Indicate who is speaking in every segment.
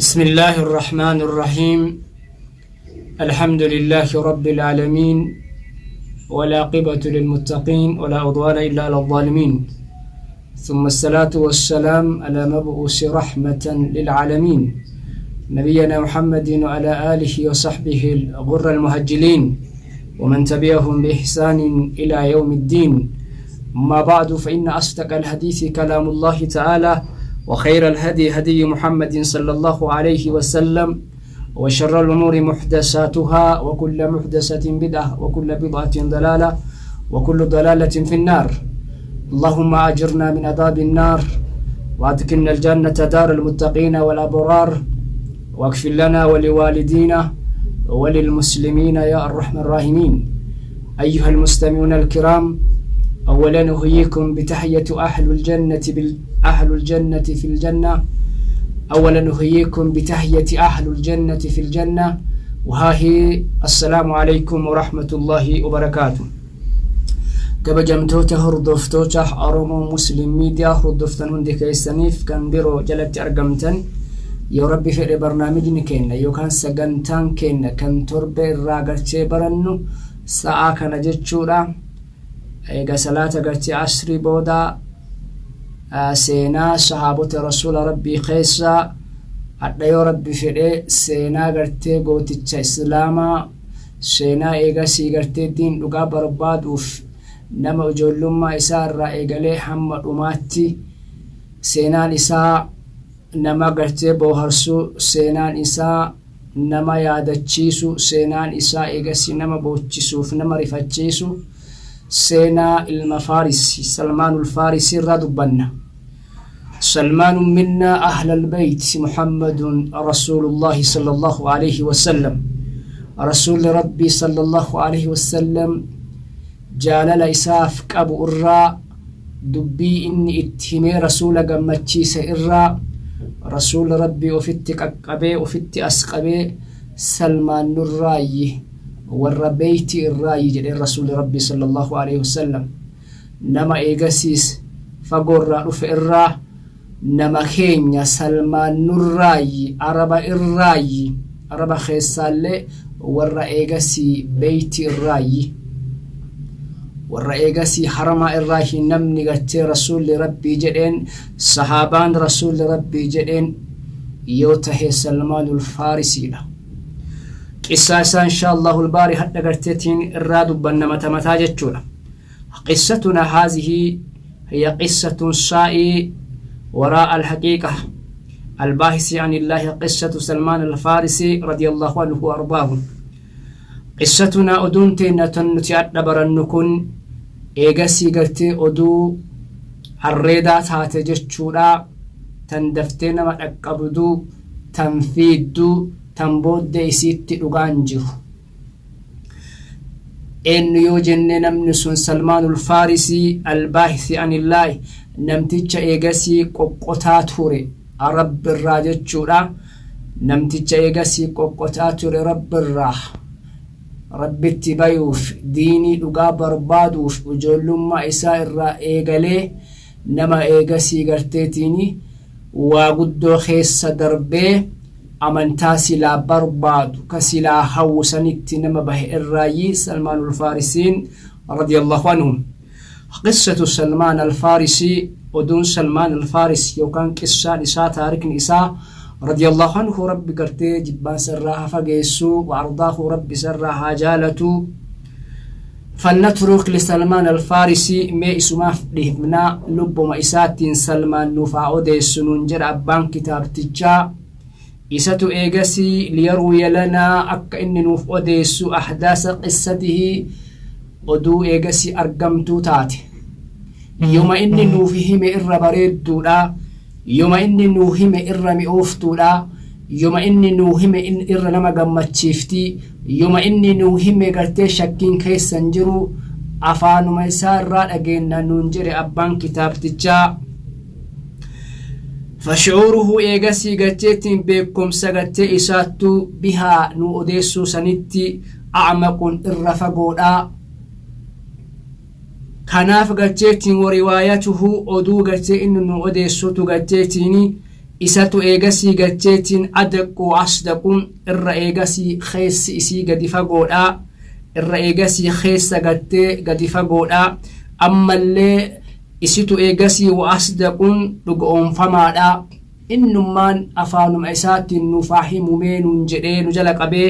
Speaker 1: بسم الله الرحمن الرحيم. الحمد لله رب العالمين، والعاقبة للمتقين، ولا عدوان إلا على الظالمين، ثم الصلاة والسلام على مبعوث رحمة للعالمين، نبينا محمد وعلى آله وصحبه الغر المهجلين ومن تبعهم بإحسان إلى يوم الدين. أما بعد، فإن أصدق الحديث كلام الله تعالى، وخير الهدي هدي محمد صلى الله عليه وسلم، وشر الأمور محدثاتها، وكل محدثة بدعة، وكل بدعة ضلالة، وكل ضلالة في النار. اللهم أجرنا من عذاب النار، وأدخلنا الجنة دار المتقين والأبرار، واغفر لنا ولوالدينا وللمسلمين يا أرحم الراحمين. أيها المستمعون الكرام، أولا أحييكم بتحية أهل الجنة أهل الجنة في الجنة. أولا أحييكم بتحية أهل الجنة في الجنة، وها هي: السلام عليكم ورحمة الله وبركاته. Kabajamtoota hordoftoota Oromoo Muslim Media hordoftan hundi keessaniif kan biroo jalatti argamtan, yoo Rabbi fedhe barnaamijni keenya yookaan sagantaan keenya kan torbe irraa gartee barannu sa'aa kana jechuudha. Eega salaata gartee asrii booda seenaa sahaabota Rasuula Rabbii keessaa, hadha yoo Rabbi fedhe seenaa gartee gooticha Islaamaa, seenaa eegasii gartee diin dhugaa barbaaduuf nama ijoollummaa isaa irraa eegalee hamma dhumaatti seenaan isaa nama gartee booharsuu, seenaan isaa nama yaadachiisu, seenaan isaa eegasii nama boochisuuf nama rifachiisu, seenaa ilma Faarisi Salmaanul Faarisi irraa dubbanna. سلمان منا أهل البيت، محمد رسول الله صلى الله عليه وسلم. رسول ربي صلى الله عليه وسلم jaalala isaaf qabu irraa, dubbii inni itti himee Rasuula gammachiise irraa, Rasuula Rabbii ofitti qaqqabee, ofitti as qabee, "Salmaan nurraayyi, warra beeyti irraayyi" jedheen Rasuuli Rabbii صلى الله عليه وسلم. Nama eegasiis fagoorraa dhufe irraa nama keenya Salmaan nurraayyi, Araba irraayyi, Araba keessaallee warra eegasii beeyti irraayyi, warra eegasii haramaa irraahi namni gartee Rasuulli Rabbii jedheen, sahaabaan Rasuulli Rabbii jedheen yoo tahe Salmaanul Faarisiidha. Qissaa isaa إن شاء الله الباري hadha garteetiin irraa dubbanna mata mataa jechuudha. قصتنا هذه هي قصة سائي وراء الحقيقة الباحث عن الله، قصة سلمان الفارسي رضي الله عنه وأرضاه. قصتنا oduun teenya tan nuti adha barannu kun eegasii gartee oduu harreedaa taate jechuudha, tan daftee nama dhaqqabduu, tan fiidduu, tan booddee isiitti dhugaan jiru eenyu yoo jenne, namni sun Salmaanul Faarisii الباحث عن الله, namticha eegasii qoqqotaa ture Rabbirraa jechuudha. Namticha eegasii qoqqotaa ture Rabbirraa, Rabbitti bayuuf, diinii dhugaa barbaaduuf ijoollummaa isaa irraa eegalee nama eegasii garteetiin waa guddoo keessa darbee amantaa silaa barbaadu ka silaa hawwusanitti nama bahe irraayi Salmaanul Faarisiin رضي الله عنه. قصة سلمان الفارسي, oduun Salmaan Alfaarisi yookaan qissaan isaa, taarikni isaa رضي الله عنه, Rabbi gartee jibbaansa irraa haa fageessu, وأرضاه, Rabbi isarraa haa jaalatu. فلنترك لسلمان الفارسي, mee isumaaf dhiifnaa, lubbuma isaatiin Salmaan nuuf haa odeessu nuun jedha abbaan kitaabtichaa. Isatu eegasii ليروي لنا, akka inni nuuf odeessu, أحداث قصته, oduu eegasii argamtuu taate. Yoma inni nuuf hime irra bareedduudha, yoma inni nuu hime irra mi'ooftuudha, yoma inni nuu hime irra nama gammachiifti, yoma inni nuu hime gartee shakkiin keessan jiru afaanuma isaa irraa dhageenna nuun jedhe abbaan kitaabtichaa. فشعوره, eegasii garteettiin beekumsa gartee isaattu, بها, nu odeessuu sanitti, أعمق, irra fagoodha. Kanaaf garteettiin وروايته, oduu gartee inni nu odeessutu garteettiin Isatu eegasii gacheetiin adaqqu wa asdaqu irra eegasii keessi isii gadi fagoodha irra eegasii keessa gattee gadi fagoodha ammallee isitu eegasii wa asdaqun dhugo'oomfamaadha innummaan afaanuma isaatiin nuuf haa himu mee nuun jedhee nu jala qabee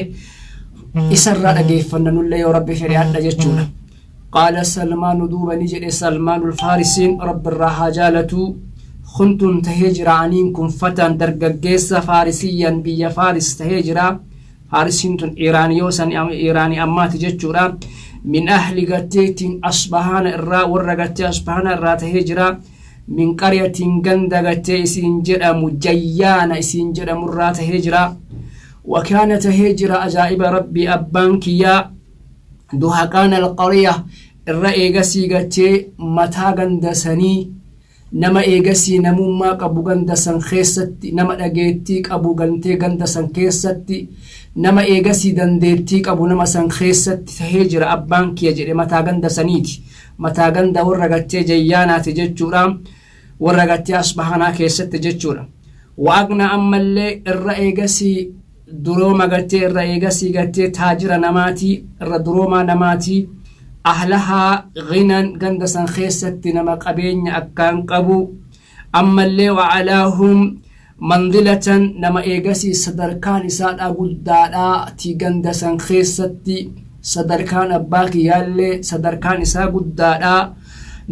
Speaker 1: isarraa dhageeffanna nullee yoo rabbi fedhe hadha jechuudha. Qaala Salmaanu duuba ni jedhe Salmaanul Faarisiin Rabbi irraa haa jaalatuu kuntun tahee jira aniin kun fataan dargaggeessa Faarisiyyan biyya Faaris tahee jira Faarisiin tun Iiraan yoo san Iiraanii ammaati jechuudha min ahli garteetiin Asbahaana irraa warra gartee Asbahaana irraa tahee jira min qaryatiin ganda gartee isiin jedhamu Jayyaana isiin jedhamu irraa tahee jira wakaana tahee jira ajaa'iba Rabbii abbaan kiyyaa duhaqaan alqariya irra eegasii gartee mataa ganda sanii nama eegasii namummaa qabu ganda san keessatti nama dhageettii qabu gantee ganda san keessatti nama eegasii dandeettii qabu nama san keessatti tahee jira abbaan kiyya jedhe mataa ganda saniiti mataa ganda warra gartee jayyaanaati jechuudha warra gartee asbahanaa keessatti jechuudha waaqna ammallee irra eegasii durooma gartee irra eegasii gartee taajira namaatii irra duroomaa namaatii ahlahaa ghinan ganda san keessatti nama qabeenya akkaan qabu ammallee wa'alaahum manzilatan nama eegasii sadarkaan isaadhaa guddaadhaa ti ganda san keessatti sadarkaan abbaa kiyyaallee sadarkaan isaa guddaadhaa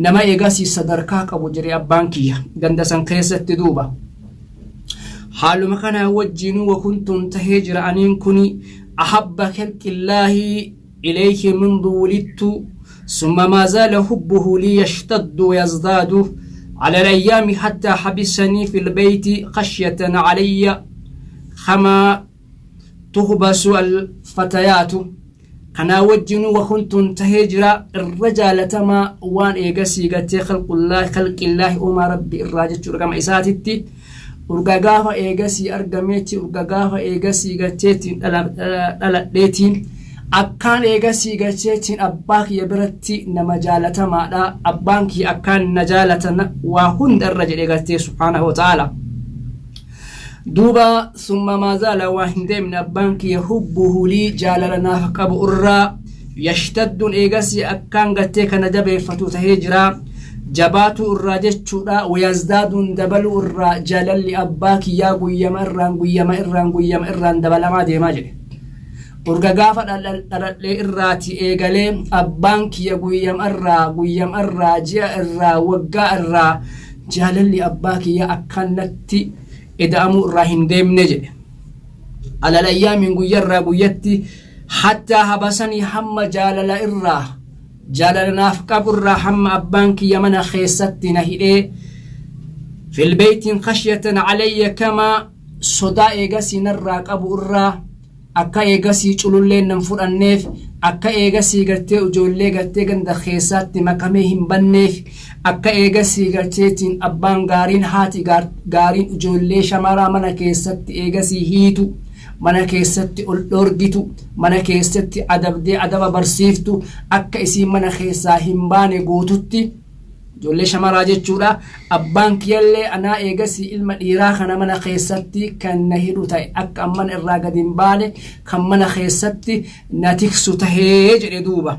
Speaker 1: nama eegasii sadarkaa qabu jedhe abbaan kiyya ganda san keessatti duuba Haaluma kanaa wajjiinuu wakuntuun tahee jira aniin kuni ahabba khalqillaahi ilayhi mundu wulidtu summa maa zaala hubbuhu lii yashtaddu wayazdaadu ala alayyaami hattaa habisanii fil beyti khashyatan alayya kamaa tuhbasu alfatayaatu Kanaa wajjinuu wakuntuun tahee jira irra jaalatamaa waan eegasii gartee khalqullaahi khalqillaahi uumaa rabbi irraa jechuudha gama isaatitti urga gaafa eegasii argameetti urga gaafa eegasii garteetiin dhaladheetiin akkaan eegasii garteetiin abbaa kiyya biratti nama jaalatamaadha abbaan kiyya akkaan na jaalatan waa hunda irra jedhe gartee subhaanahu wa ta'ala. Duuba summa maa zaala waa hin deemne abbaan kiyya hubbuhu lii jaalala naaf qabu irraa yashtadduun eegasii akkaan gartee kana jabeeffatu tahee jira jabaatuu irraa jechuudha wayazdaaduun dabaluu irraa jaalalli abbaa kiyyaa guyyama irraan guyyama irraan guyyama irraan dabalamaa deemaa jedhe. Urga gaafa dhaladhee irraati eegalee abbaan kiyya guyyama irraa guyyama irraa ji'a irraa waggaa irraa Jaalalli abbaa kiyyaa akkaan natti eda'amuu irraa hin deemne jedhe. Alal ayyaamiin guyyarraa guyyatti hattaa habasanii hamma jaalala irraa jaalala naaf qabu irraa hamma abbaan kiyya mana keessatti na hidhee filbeeytiin khashyatan alayya kamaa sodaa eegasii narraa qabu irraa Akka eegasii cululleen nan fudhanneef, akka eegasii gartee ujoollee gartee ganda keessaatti makamee hin banneef, akka eegasii garteetiin abbaan gaariin haati gaariin ujoollee shamaraa mana keessatti eegasii hiitu, mana keessatti ol dhoorgitu, mana keessatti adabdee adaba barsiiftu, akka isiin mana keessaa hin baane gootutti, Ijoollee shamaraa jechuudha. Abbaan kiyyallee anaa eegasii ilma dhiiraa kana mana keessatti kan na hidhu ta'e akka an mana irraa gadi hin baane kan mana keessatti na tiksu tahee jedhe duuba.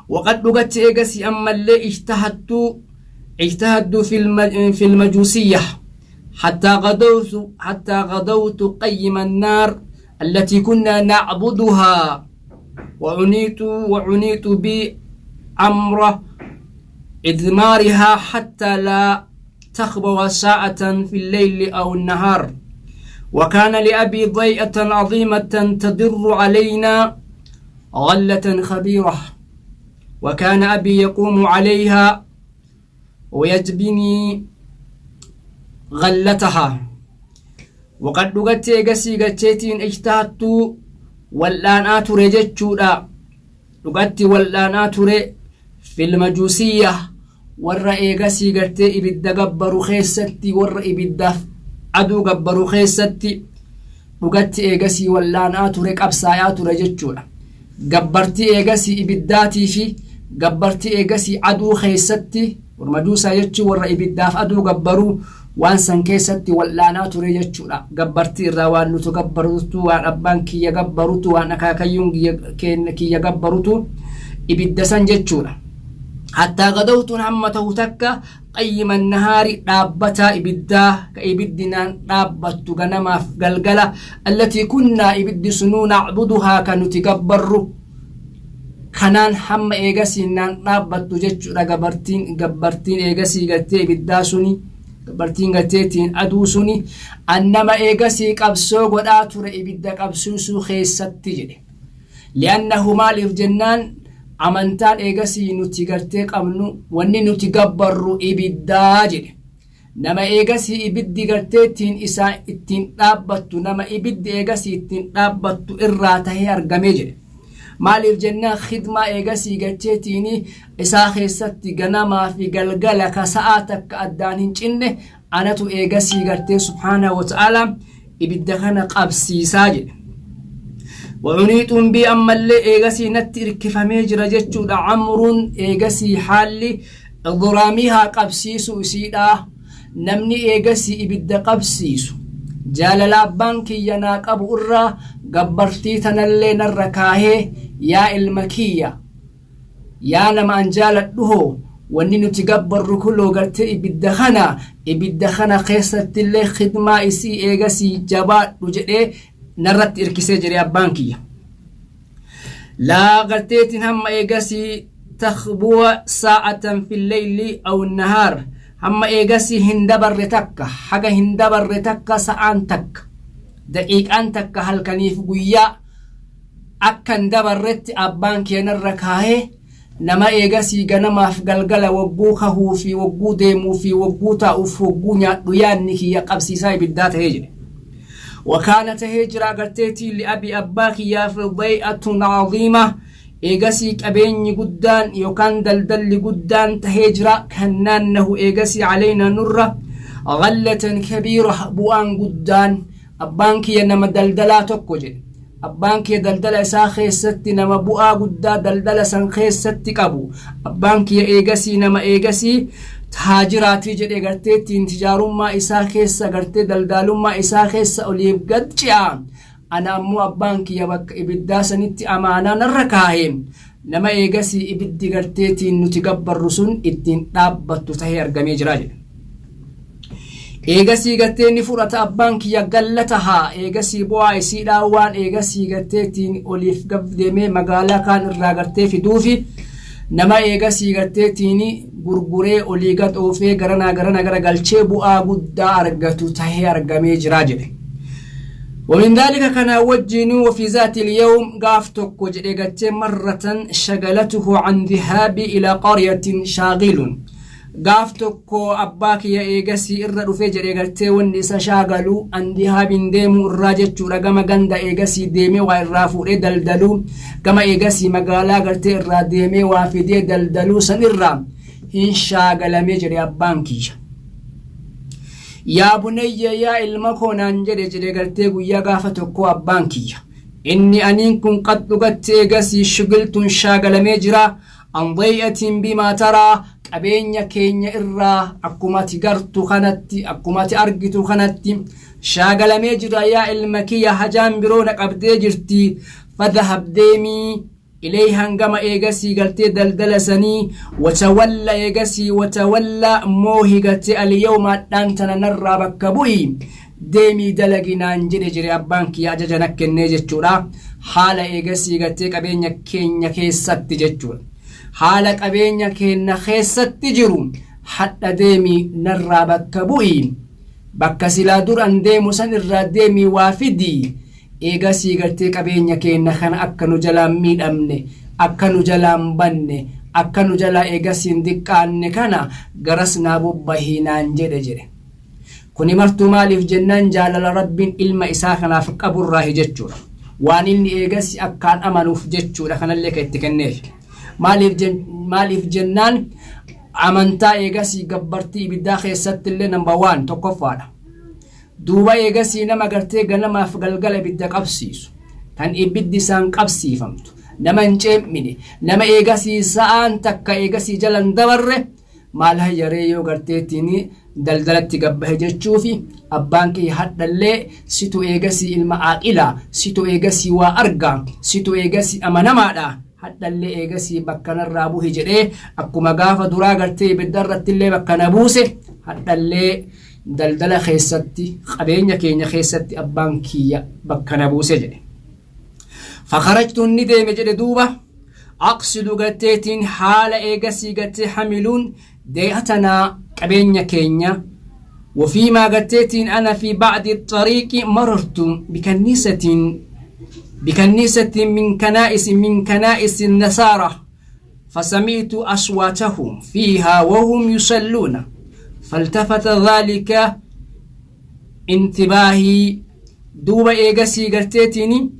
Speaker 1: Waqad dhugatti eegasii ammallee ijtahattu fil majuusiyya hattaa gadawtu qayyima annaar allatii kunnaa nacbuduhaa وعنيت بأمر إدمارها حتى لا تخبو ساعة في الليل أو النهار وكان لأبي ضيئة عظيمة تدر علينا غلة خبيرة وكان أبي يقوم عليها ويجبني غلتها Waqad dhugatti eegasii gacheetiin ijtahattuu wal'aanaa ture jechuudha. Dhugatti wal'aanaa ture fil majuusiyya warra eegasii gartee ibidda gabbaru keessatti warra ibiddaaf aduu gabbaru keessatti dhugatti eegasii wal'aanaa ture qabsaayaa ture jechuudha. Gabbartii eegasii ibiddaatii fi gabbartii eegasii aduu keessatti warra majuusaa jechuun warra ibiddaaf aduu gabbaruu Waan san keessatti wal'aanaa ture jechuudha. Gabbartii irraa waan nuti gabbarutu, waan abbaan kiyya gabbarutu, waan akaakayyuun kiyya gabbarutu ibidda san jechuudha. Hattaa gadawtuun hamma ta'u takka qayyiman nahaari dhaabbataa ibiddaa ka ibiddi naan dhaabbattu ganamaaf galgala allatii kunnaa ibiddi sunuu nacbuduhaa ka nuti gabbarru kanaan hamma eegasii naan dhaabbattu jechuudha. Gabartiin gabbartiin eegasii gartee ibiddaa suni gabbartiin garteetiin aduu suni annama eegasii qabsoo godhaa ture ibidda qabsiisuu keessatti jedhe. Li'annahu maaliif jennaan amantaan eegasii nuti gartee qabnu wanni nuti gabbarru ibiddaa jedhe. Nama eegasii ibiddi garteettiin isaa ittiin dhaabbattu, nama ibiddi eegasii ittiin dhaabbattu irraa tahee argamee jedhe. Maaliif jennaan khidmaa eegasii garteetiin isaa keessatti ganamaa fi galgala ka sa'aa takka addaan hin cinne anatu eegasii gartee subhaanahu wa ta'ala ibidda kana qabsiisaa jedhe. Wacuniixuun bii ammallee eegasii natti irkifamee jira jechuudha. Amruun eegasii haalli idraamihaa qabsiisuu isiidha. Namni eegasii ibidda qabsiisu jaalala abbaan kiyya naa qabu irraa gabbartii tanallee narra kaahee, yaa ilma kiyya, yaa nama an jaaladhuhoo, wanni nuti gabbarru kuloo gartee ibidda kana, ibidda kana keessattillee khidmaa isii eegasii jabaadhu jedhee narratti irkisee jedhe abbaan kiyya. Laa garteetiin hamma eegasii takhbuwa saa'atan fil leyli aw nahaar hamma eegasii hin dabarre takka, haga hin dabarre takka, sa'aan takka, daqiiqaan takka halkaniif guyyaa akka hin dabarretti abbaan kiyya narra kaahee, nama eegasii ganamaaf galgala wagguu kahuu fi wagguu deemuu fi wagguu taa'uuf wagguu nyaadhu yaanni kiyya qabsiisaa ibiddaa tahee jedhe. Wakaana tahee jira agarteetii li'abi abbaa kiyyaaf day'atun caziima eegasii qabeenyi guddaan yookaan daldalli guddaan tahee jira kan naannahu eegasii caleynaa nurra gallatan kabiira bu'aan guddaan. Abbaan kiyya nama daldalaa tokko jedhe. Abbaan kiyya daldala isaa keessatti nama bu'aa guddaa daldala san keessatti qabu. Abbaan kiyya eegasii nama eegasii taajiraatii jedhe, garteettiin tijaarummaa isaa keessa gartee daldaalummaa isaa keessa oliif gad ce'a. Ana ammoo abbaan kiyya bakka ibiddaa sanitti amaanaa narra kaahe. Nama eegasii ibiddi garteetiin nuti gabbarru sun ittiin dhaabbattu tahee argamee jira jedhe. Eegasii gartee ni fudhata abbaan kiyya gallatahaa eegasii bu'aa isiidhaa waan eegasii garteetiin oliif gad deemee magaalaa kaan irraa gartee fiduufi nama eegasii garteetiin gurguree olii gad oofee garanaa garana gara galchee bu'aa guddaa argatu tahee argamee jira jedhe. ومن ذلك كان وجين وفي ذات اليوم قاف tokko jedhe gartee مرة شغلته عن ذهاب إلى قرية شاغل. Gaaf tokko abbaa kiyya eegasii irra dhufee jedhe gartee wanni isa shaagalu an dihaabin deemuu irraa jechuudha, gama ganda eegasii deemee waa irraa fuudhee daldaluu, gama eegasii magaalaa gartee irraa deemee waa fidee daldaluu san irraa hin shaagalamee jedhe abbaan kiyya. Yaa bunayya, yaa ilma koo naan jedhe jedhe gartee guyyaa gaafa tokko abbaan kiyya. Inni aniin kun qad dhugatti eegasii shugiltuun shaagalamee jira. An day'atin bimaa taraa qabeenya keenya irraa akkuma ati gartu kanatti, akkuma ati argitu kanatti shaagalamee jira. Yaa ilma kiyya, hajaan biroo na qabdee jirti, fadhahab deemii ilayhan gama eegasii gartee daldala sanii, watawalla eegasii watawalla moohi gartee alyawma adhaan tana narraa bakka bu'i deemii dalagi naan jedhe jire abbaan kiyya ajaja na kennee jechuudha. Haala eegasii gartee qabeenya keenya keessatti jechuudha, haala qabeenya keenya keessatti jiru hadha deemii narraa bakka bu'i, bakka silaa duran deemu san irraa deemii waa fidii eegasii gartee qabeenya keenya kana akka nu jalaan miidhamne, akka nu jalaan banne, akka nu jalaa eegasiin diqqaanne kana garas naa bobbahii naan jedhe jedhe. Kuni martuu maaliif jennaan jaalala Rabbiin ilma isaa kanaaf qaburraahi jechuudha. Waan inni eegasi akkaan amanuuf jechuudha kanallee kan itti kenneef. Maaliif jennaan amantaa eegasii gabbartii ibiddaa keessatti illee number one tokkoffaadha. Duuba eegasii nama gartee ganamaaf galgala ibidda qabsiisu, kan ibiddi isaan qabsiifamtu, nama hin ceem'ine, nama eegasii sa'aan takka eegasii jala hin dabarre. Maal hayyaree yoo garteetiin daldalatti gabbahe jechuufi abbaan kiyya hadhallee situ eegasii ilma aaqila, situ eegasii waa arga, situ eegasii amanamaadha, hadhallee eegasii bakka narraa buhi jedhee akkuma gaafa duraa gartee ibidda irrattillee bakka na buuse hadhallee daldala keessatti qabeenya keenya keessatti abbaan kiyya bakka na buuse jedhe. Fakarajtuun ni deeme jedhe duuba aqsidu garteetiin haala eegasii gartee hamiluun dee'atanaa qabeenya keenya وفيما قتيتين أنا في بعد الطريق مررت بكنيسة من كنائس النصارى، فسمعت أصواتهم فيها وهم يصلون، فالتفت ذلك انتباهي. دوبا إيغسي قرتيتيني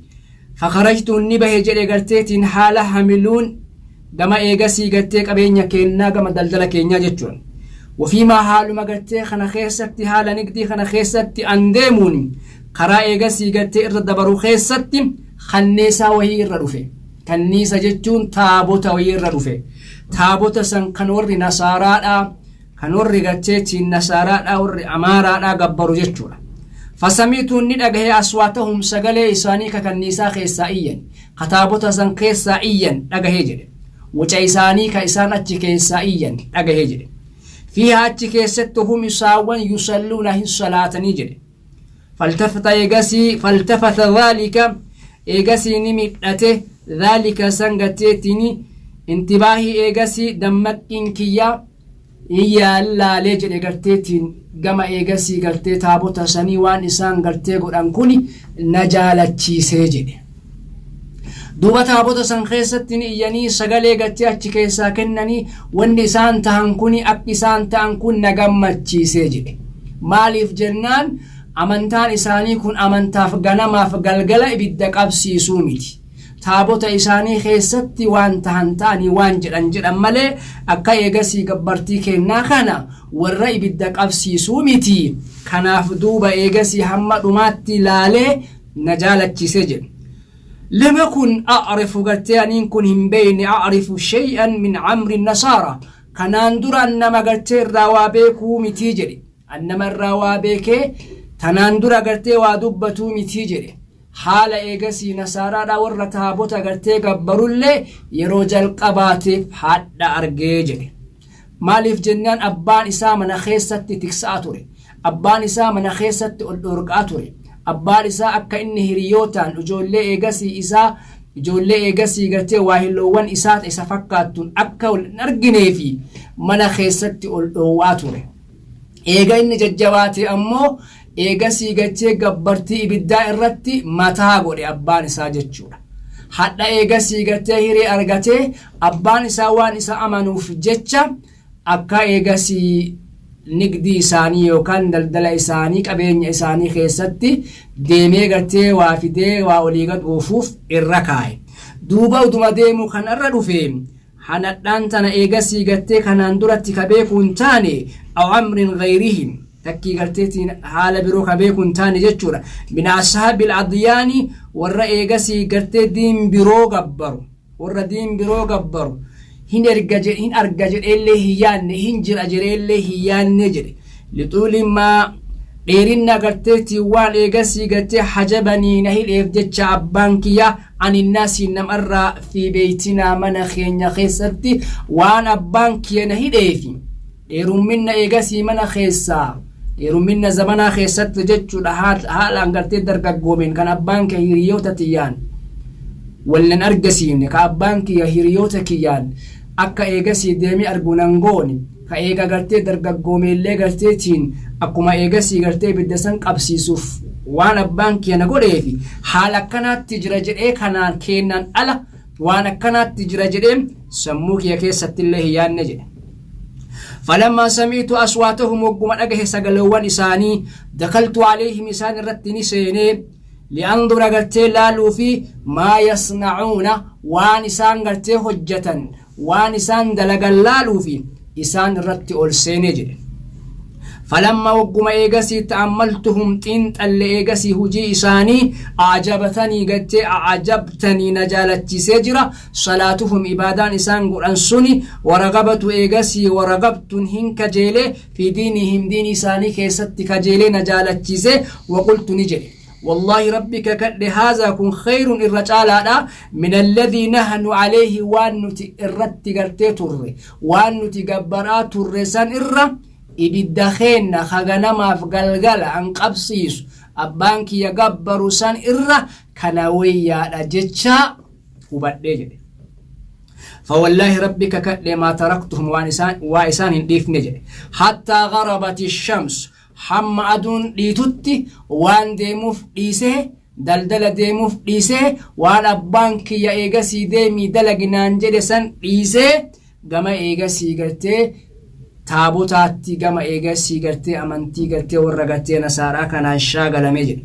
Speaker 1: فخرجت نبه جري قرتيتين حالة حملون gama eegasii gartee qabeenya keenyaa gama daldala keenyaa jechuun. وفيما haaluma gartee kana keessatti haala nigdii kana keessatti an deemuun karaa eegasii gartee irra dabaruu keessatti kanneesaa wahii irra dhufe. Kanniisa jechuun taabota wahii irra dhufe. Taabota san kan warri nasaaraadhaa, kan warri garteetiin nasaaraadhaa, warri amaaraadhaa gabbaru jechuudha. فسمعت ni dhagahe أصواتهم sagalee isaanii ka kanniisaa keessaa iyyan, ka taabota san keessaa iyyan dhagahee jedhe. Waca isaanii ka isaan achi keessaa iyyan dhagahee jedhe. فيها achi keessatti هم isaawwan يصلون hin salaatanii jedhe. فالتفت eegasii فالتفت ذلك eegasii ni midhate ذلك san gatteetini انتباهي eegasii dammaqqiin kiyyaa iyyaalaalee jedhe garteetiin gama eegasii gartee taabota sanii waan isaan gartee godhan kuni na jaalachiisee jedhe. Duuba taabota san keessatti ni iyyanii sagalee gartee achi keessaa kennanii wanni isaan tahan kuni akki isaan ta'an kun na gammachiisee jedhe. Maaliif jennaan, amantaan isaanii kun amantaaf ganamaaf galgala ibidda qabsiisuu miti. Taabota isaanii keessatti waan tahan ta'anii waan jedhan jedhan malee akka eegasii gabbartii kennaa kana warra ibidda qabsiisuu miti. Kanaaf duuba eegasii hamma dhumaatti laalee na jaalachiisee jedhe. لم أكن أعرف gartee aniin kun hin beeyne أعرف شيئا من أمر النصارى kanaan dura nama gartee irraa waa beekuu mitii jedhe. Annama irraa waa beekee tanaan dura gartee waa dubbatuu mitii jedhe. Haala eegasii nasaaraadha warra taabota gartee gabbarullee yeroo jalqabaatiif hadha argee jedhe. Maaliif jennaan, abbaan isaa mana keessatti tiksaa ture, abbaan isaa mana keessatti ol dhorqaa ture. Abbaan isaa akka inni hiriyootaan ijoollee eegasii isaa ijoollee eegasii gartee waahilloowwan isaa isa fakkaattuun akka ol hin argineefi mana keessatti ol dhoowwaa ture. Eega inni jajjabaate ammoo eegasii gachee gabbartii ibiddaa irratti mataa godhe abbaan isaa jechuudha. Hadha eegasii gartee hiree argatee abbaan isaa waan isa amanuuf jecha akka eegasii nigdii isaanii yookaan daldala isaanii qabeenya isaanii keessatti deemee gartee waa fidee waa olii gad oofuuf irra kaa'e. Duuba utuma deemu kanarra dhufe hanadhaan tana eegasii gartee kanaan duratti ka beekuu hin taane أو أمر غيرهم takkii garteetiin haala biroo ka beekuu hin taane jechuudha. من أصحاب الأديان warra eegasii gartee diin biroo gabbaru, warra diin biroo gabbaru hin erga hin arga jedheellee hin yaanne, hin jira jedheellee hin yaanne jedhe. لطول ما dheerinna garteetii waan eegasii gartee حجبني na hidheef jecha abbaan kiyya عن الناس namarraa في بيتنا mana keenya keessatti waan abbaan kiyya na hidheefi dheerumminna eegasii mana keessaa dheerumminna zamanaa keessatti jechuudha. Haalaan gartee dargaggoomeen kan abbaan kiyya hiriyoota tiyyaan walnan argisiifne, ka abbaan kiyya hiriyoota kiyyaan akka eegasii deemee argu nan goone, ka eega gartee dargaggoomeellee garteetiin akkuma eegasii gartee ibidda san qabsiisuuf waan abbaan kiyya na godheefi haala akkanaatti jira jedhee kanaan kennaan ala waan akkanaatti jira jedhee sammuu kiyya keessatti illee hin yaanne jedhe. فلما سمعت أصواتهم وقم أجه سقلوان إساني دخلت عليهم إسان الرتني سيني لأنظر قرتي لالو في ما يصنعون وان إسان قرتي حجة وان إسان دلق لالو في إسان الرت أول سيني جده. Falamma wagguma eegasii ta'ammaltuhum xiinxalle eegasii hujii isaanii a'jabatanii gartee a'jabtanii na jaalachiisee jira salaatuhum ibaadaan isaan godhan suni waragabatu eegasii waragabtun hin kajeele fi diinihim diinii isaanii keessatti kajeelee na jaalachiise waqultu ni jedhe Wallaahi Rabbi kakadhe haazaa kun khayrun irra caalaadha min alladhii nahnu alayhi waan nuti irratti gartee turre waan nuti gabbaraa turre san irra ibidda keenna ka ganamaaf galgala an qabsiisu abbaan kiyya gabbaru san irra kana wayyaadha jechaa hubadhee jedhe. Fawallaahi Rabbi kakadhe maa taraktuhum waan isaan waa isaan hin dhiifne jedhe. Hattaa garabati shams hamma aduun dhiitutti waan deemuuf dhiisee daldala deemuuf dhiisee waan abbaan kiyya eegasii deemii dalagi naan jedhe san dhiisee gama eegasii gartee taabotaatti gama eegasii gartee amantii gartee warra gartee nasaaraa kanaan shaagalame jedhe.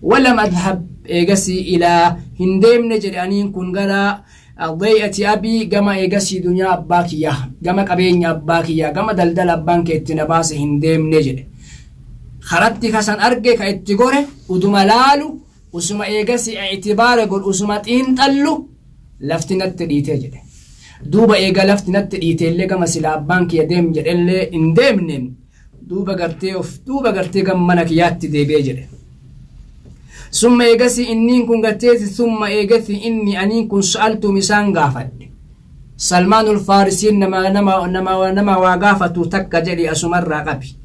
Speaker 1: Walam adhab eegasii ilaa hin deemne jedhe aniin kun gara day'ati abii gama eegasii dunyaa abbaa kiyyaa gama qabeenya abbaa kiyyaa gama daldala abbaan kee itti na baase hin deemne jedhe. Karatti kasan arge ka itti gore uduma laalu usuma eegasii i'tibaara godhu usuma xiinxallu lafti natti dhiite jedhe. Duuba eega lafti natti dhiiteellee gama sila abbaan kiyya deem jedhellee hin deemne duuba gartee of duuba gartee gama mana kiyyaatti deebi'e jedhe. Summa eegasii inniin kun garteeti summa eegasii inni aniin kun sa'altuum isaan gaafadhe. Salmaanul Faarisiin nama nama nama nama waa gaafatu takka jedhi asumarraa qabi.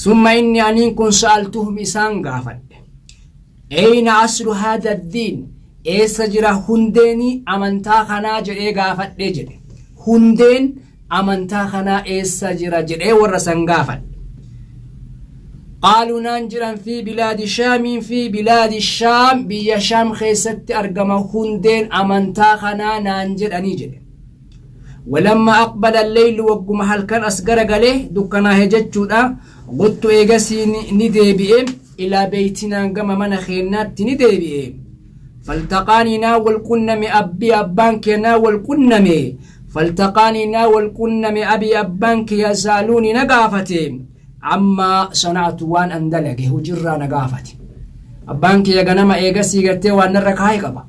Speaker 1: Summa inni aniin kun sa'altuhum isaan gaafadhe. Eyna aslu haadha diin eessa jira hundeeni amantaa kanaa jedhee gaafadhe jedhe. Hundeen amantaa kanaa eessa jira jedhee warra san gaafadhe. Qaaluu naan jedhan fi bilaadi shaamiin fi bilaadi shaam biyya shaam keessatti argama hundeen amantaa kanaa naan jedhanii jedhe. Walamma aqbala alleylu wagguma halkan as garagale dukkanaahe jechuudha. Quttu eegasii ni deebi'e. Ilaa beeytinaan gama mana keennaatti ni deebi'e. Faltaqaanii naa wal qunname abbii abbaan kee naa wal qunname. Faltaqaanii naa wal qunname abii abbaan kiyya saaluuni na gaafate. Ammaa sana'atu waan an dalage hujirraa na gaafate. Abbaan kiyya ganama eegasii gartee waan narra kaaye qaba.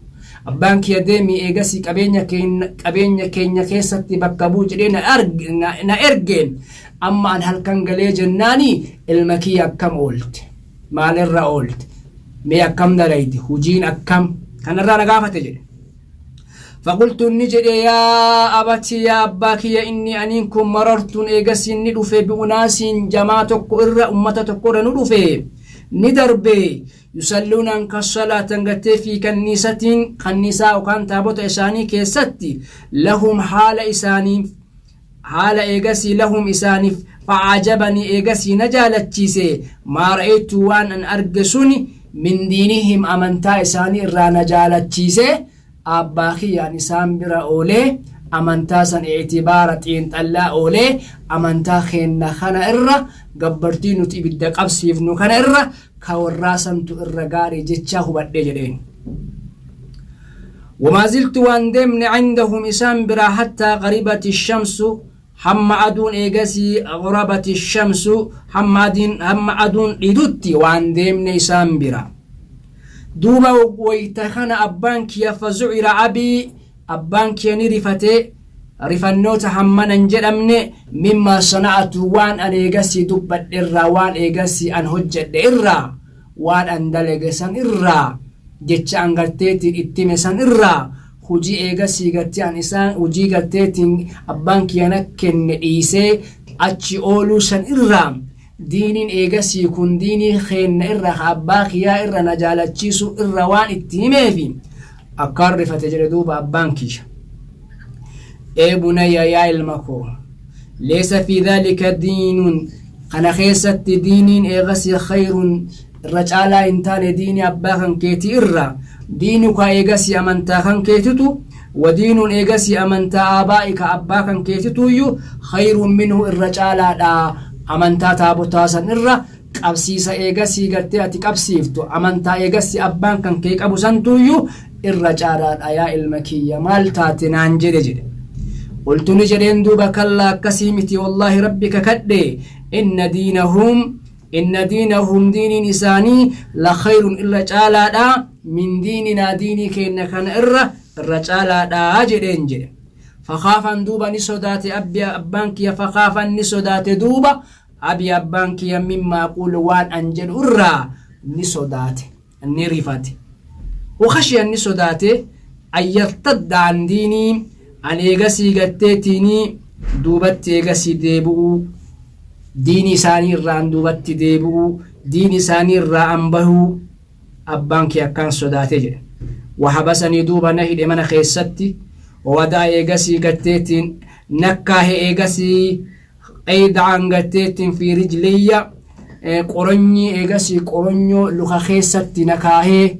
Speaker 1: Abbaan kiyya deemii eegasii qabeenya keenya qabeenya keenya keessatti bakka buu jedhee na arg- na- na erge. Amma an halkan galee jennaani ilma kiyya akkam oolte? Maalirra oolte? Mee akkam dalayde? Hujiin akkam? Kanarraa na gaafate jedhe. Faqultu ni jedhe yaa abati yaa abbaa kiyya inni aniin kun marartuun eegasiin ni dhufe bi'unaasiin jamaa tokko irra ummata tokko irra nu dhufe ni darbe yusalluunaan kan salaatan gartee fi kanniisatiin kanniisaa yookaan taabota isaanii keessatti lahum haala isaanii haala eegasii lahum isaaniif fa'ajabanii eegasii na jaalachiise maa ra'aytu waan an arge suni min diinihim amantaa isaanii irraa na jaalachiise abbaa kiyyaan isaan bira oolee amantaa san i'tibaara xiinxallaa oolee amantaa keenna kana irra gabbartii nuti ibidda qabsiifnu kana irra ka warraa santu irra gaarii jechaa hubadhe jedheen. Wamaa ziltu waan deemne cindahum isaan biraa hattaa qaribati shamsu hamma aduun eegasii ghurabati shamsu hamma adiin hamma aduun dhiitutti waan deemne isaan bira. Duuba wayta kana abbaan kiyya fazu'ira abii abbaan kiyya ni rifate rifannoota hammana hin jedhamne mimmaa sana'atu waan an eegasii dubbadhe irraa waan eegasii an hojjedhe irraa waan an dalage san irraa jecha an garteetiin itti hime san irraa hujii eegasii gartee an isaan hujii garteetiin abbaan kiyya na kenne dhiisee achi ooluu san irraa diiniin eegasii kun diinii keenna irra ka abbaa kiyyaa irra na jaalachiisuu irra waan itti himeefi akkaan rifate jedhe duuba abbaan kiyya. Ee bunayya yaa ilma koo leessa fi dhaalika diinuun kana keessatti diiniin eegasii khayrun irra caalaa hin taane diinii abbaa kan keetii irra diinuka eegasii amantaa kan keetitu wadiinuun eegasii amantaa aabaa'ika abbaa kan keetituyyuu khayrun minhu irra caalaadha amantaa taabotaa san irra qabsiisa eegasii gartee ati qabsiiftu amantaa eegasii abbaan kan kee qabu santuyyuu irra caalaadha yaa ilma kiyya maal taate naan jedhe jedhe. Qultu ni jedheen duuba kallaa akkasii miti wallaahi rabbi kakadhe. Inna diinahum inna diinahum diiniin isaanii la khayrun irra caalaadha min diininaa diinii keenna kana irra irra caalaadha jedheen jedhe. Fakhaafan duuba ni sodaate abbi abbaan kiyya fakhaafan ni sodaate duuba abi abbaan kiyya mimmaa aquulu waan an jedhu irraa ni sodaate ni rifate. Wakashiyan ni sodaate an yartadda an diinii an eegasii gatteetiinii duubatti eegasii deebi'uu diinii isaanii irraa an duubatti deebi'uu diinii isaanii irraa an bahuu abbaan kee akkaan sodaate jedhe. Wahabasanii duuba na hidhe mana keessatti wawadaa eegasii gatteetiin nakkaahe eegasii qeydaan gatteettiin fi rijliyya qoronyii eegasii qoronyoo luka keessatti na kaahee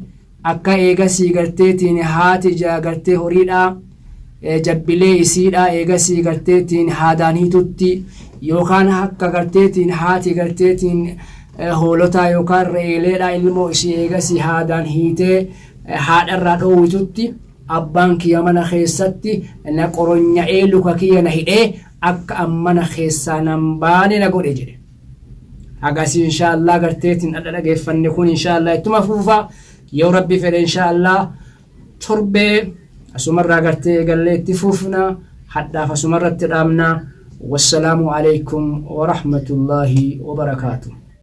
Speaker 1: akka eegasii garteetiin haati gartee horiidhaa jabbilee isiidhaa eegasii garteetiin haadaan hiitutti yookaan akka garteetiin haati garteetiin hoolotaa yookaan re'eeleedhaa ilmoo isii eegasii haadaan hiitee haadharraa dhoowwitutti abbaan kiyya mana keessatti na qoronya'ee luka kiyya na hidhee akka an mana keessaa nan baane na godhe jedhe. Hagasii inshaallah garteetiin dhadha dhageeffanne kun inshaallah ittuma fuufa yoo rabbi fedhe inshaallah torbee asumarraa gartee eegallee itti fuufna hadhaaf asumarratti dhaabna. Wassalaamu alaikum warahmatullaahi wabarakaatuh.